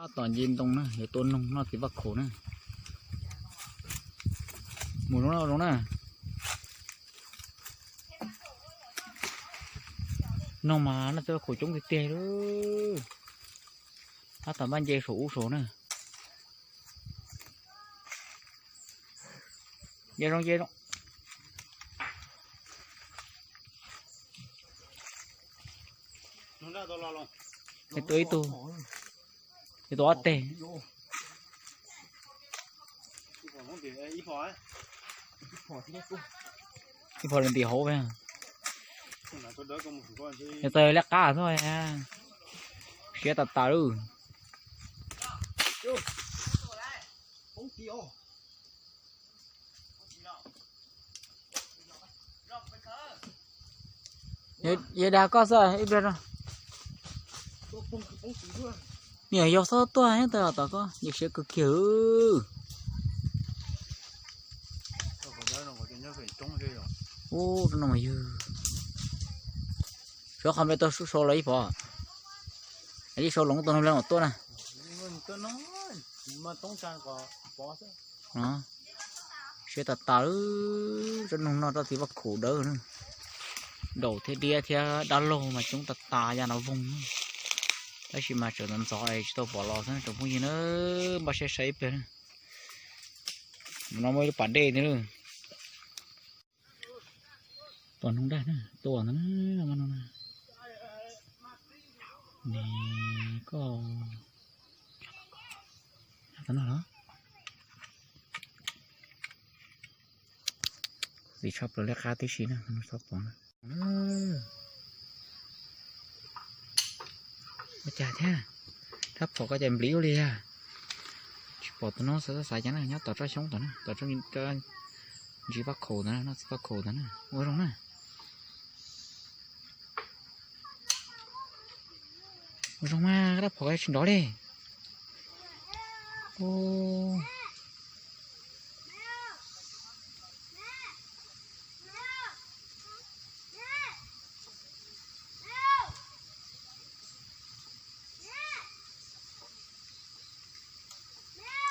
Tab tom nce ntoo na, yuav tua noog noj txiv vaj khaum na. Mus zoo na, zoo na. Noog mas noj txiv vaj khaum coob tiag tiag li. Tab tom npaj nce saum ub saud na. Nce zoo, nce zoo. Tua ib tug, tua ob teg. Ib phom ntim hauv. Yog txawm lej qab xwb, siab tas tas lawm. Yog dag koj xwb ib pliag no. Me nyuam yaus txhob tuaj nyob tau tom koj, yus siab kawg kiag. Ub, no mas yog suav qhov npe tau sau los ib pom. Ib sau los tau no le mam tuaj na. Siab tas tas, tsob noog noj tsob txiv vaj khaum dawb na. Daum thiab diab thiab dab laug mas coob tas tas ya no voog. Tab sis mas tseem ntxov ntxov es tsis tau pom los xwb tsoom phooj ywg na. Npaj siab saib ib pliag na. No muaj ib lub pas dej thiab na. Pom noog daj na, tua ntawd na, no no. Nws koj, no los. Ntxim tshaj plaws liab qab tib si na, txhob pom na. Ua cas thiab, rab phom koj cas npliv ua li yag. Tsis pom tus no xav xav cas na, nyob tom tsob xyoob tom na, tom tsob ntsis vaj khaum ntawd na, noj txiv vaj khaum ntawd na, ua zoo na. Ua zoo mas, rab phom koj tsis nrov li.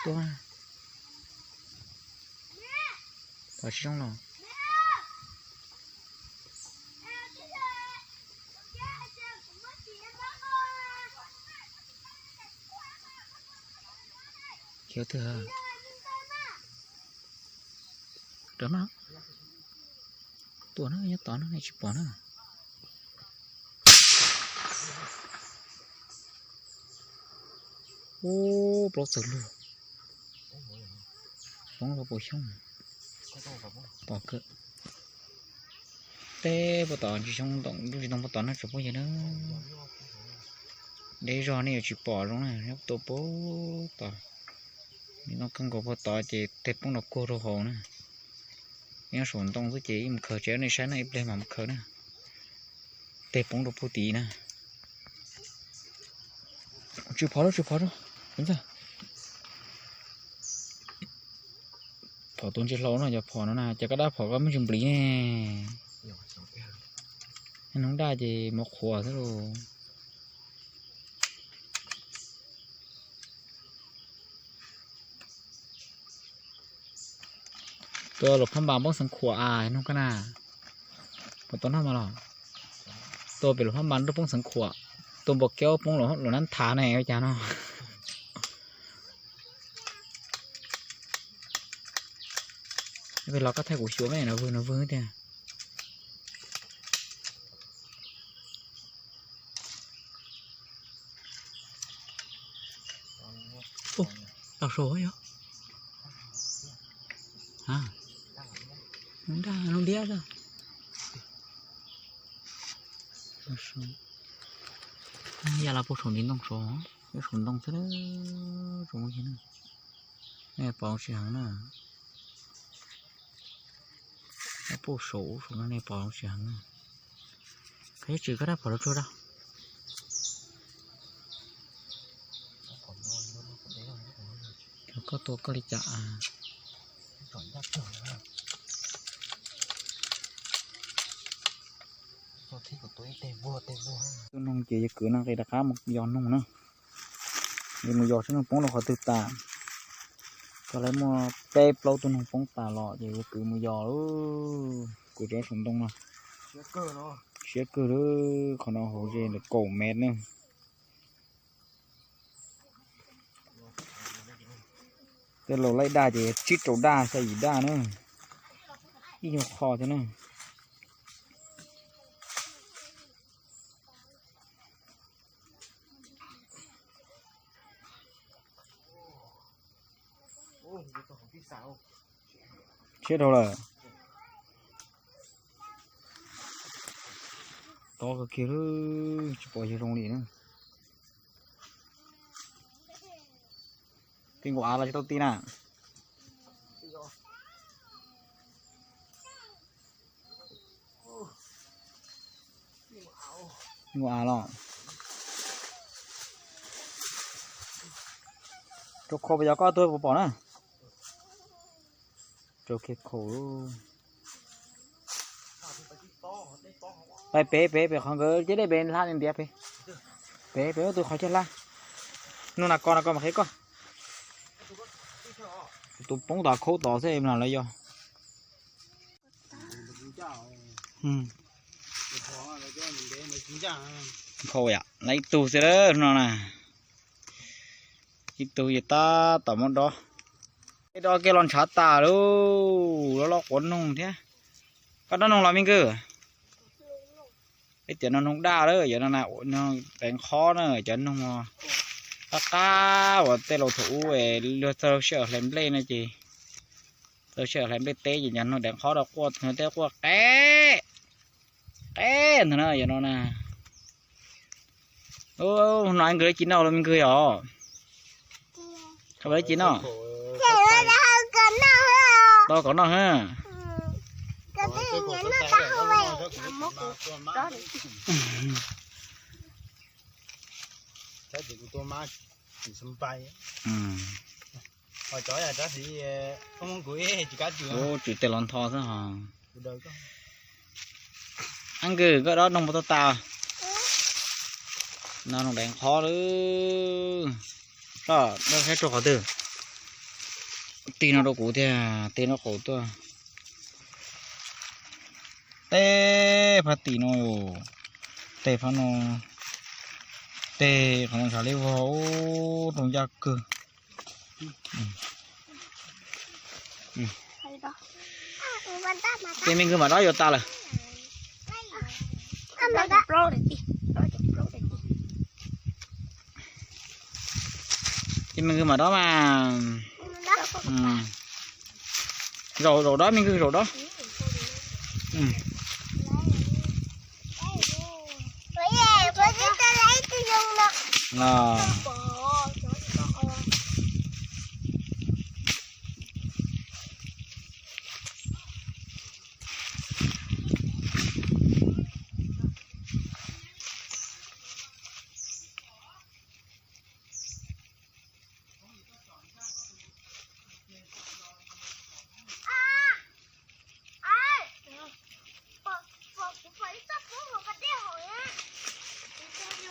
Tua, pom tsis zoo los. Khiav twg? Rov no. Tua no nyob tod no nej tsis pom na. Ub, plaub txawg lug. Poob rau puas xyoob. Pom kawg. Teb puag tom ntsis xyoob, lub ntsis ntoo puag tod no tsoom phooj ywg na. Deb zog nej yuav tsis pom zoo na, nyob tua puag tod. Ntsis ntoo kawg nkaus puag tod ces tej poob rau kuag rau hauv na. Nyob saum ntoo xwb ces ib mus khaws tsev nej saib na, ib pliag mam mus khaws na. Tej poob rau puag tid na. Tsw phom rau, tsw phom rau. Phom tus ntsis hlau no, cov phom no na, ces koj dab phom koj muab ntsis npliv ne. Noob daj ces mus qhuav xwb lauj. Tua luam phab npas poob xeev khuam as noog koj na. Puas tau noj mas los? Tua pem luam phab npas nrog poob xeev khuam, tua npua kiab poob luam nab thav ne ua cas no. Pem los koj thaij kuv xyuas me no vwg no vwg tiag. Tau saud yog. Daj no diab. Ya los puag saum ntsis ntoo saud, saum ntoo xwb, tsoom phooj ywg na. Nej pom tsis heev na. Puag saum ub saum no nej pom tsis heev na. Koj yuav tsum koj rab phom los tsuag rau. Koj tua koj li cas? Tua noog ces yog kwv no qis rov qab mus yos noog na. Yuav mus yos saib noog poob rau qhov twg tas. Txog lawv muaj peb plaub tug noog poob tas los ces yuav kwv mus yos. Kuv tsev saum ntoo no siab kawg li. Qhov no hauv ze ntawm kaum mev na. Tej laus laij daj ces tsib rau daj xya yim daj na. Ib nyuag qho thiab na. Siab dhau lawm. Tob kawg kiag, tsis pom yawg zoo li na. Tej nkaus av los tsis tau ti na. Nkaus av los. Rau khau pas yog koj tuaj puas pom na. Rau kiag khau. Pais pem pem pem qhov nkawd ceb dej pem hla li ntiav pem. Pem pem tus qhov chaw hla. Nug na ko na ko mas qhia koj. Tus poob tom khaub tod xwb mas lawv yog. Khau yom, lawv ib tug xwb no na. Ib tug ces tab tom muab dob. Dob kiag los ntshav tas lauj, loj loj quav noog thiab. Koj dob noog los me nkws? Peb tias no noog daj lawm, yog no na, deev qhob na, cov noog qab qab uas tej laus thaum ub luag txawg sij hawm hlais nplej no ces, txawg sij hawm hlais nplej teb ces cov noog deev qhob rau quaj, tej quaj qe qe ntag na, yog no na. No nkawd ci noj los me nkws yom? Koj ci noj. Tau kom noj ha. Ub, tswm tej los ntho xwb hos. Ab nkws, koj dob noog puas tau tas? No noog deev qhob lawm. Koj dob saib rau qhov twg? Tig no rau kuv thiab, tig no qaum tuaj. Tej phab tim no, tej phab no, tej qhov no ntshav liab vog, rau ncaj kawg. Ces me nkws mam dob yuav tas lawm. Ces me nkws mam dob mas. Zaum zaum dob, me nkws zaum dob.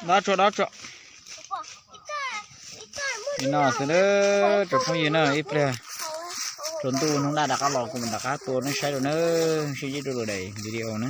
Dob tsuag, dob tsuag. Li no xwb na, tsoom phooj ywg na, ib pliag tsaus ntuj hnub daj rov qab los kuv mam rov qab tua nej saib dua na, sib ntsib dua lwm daim video na.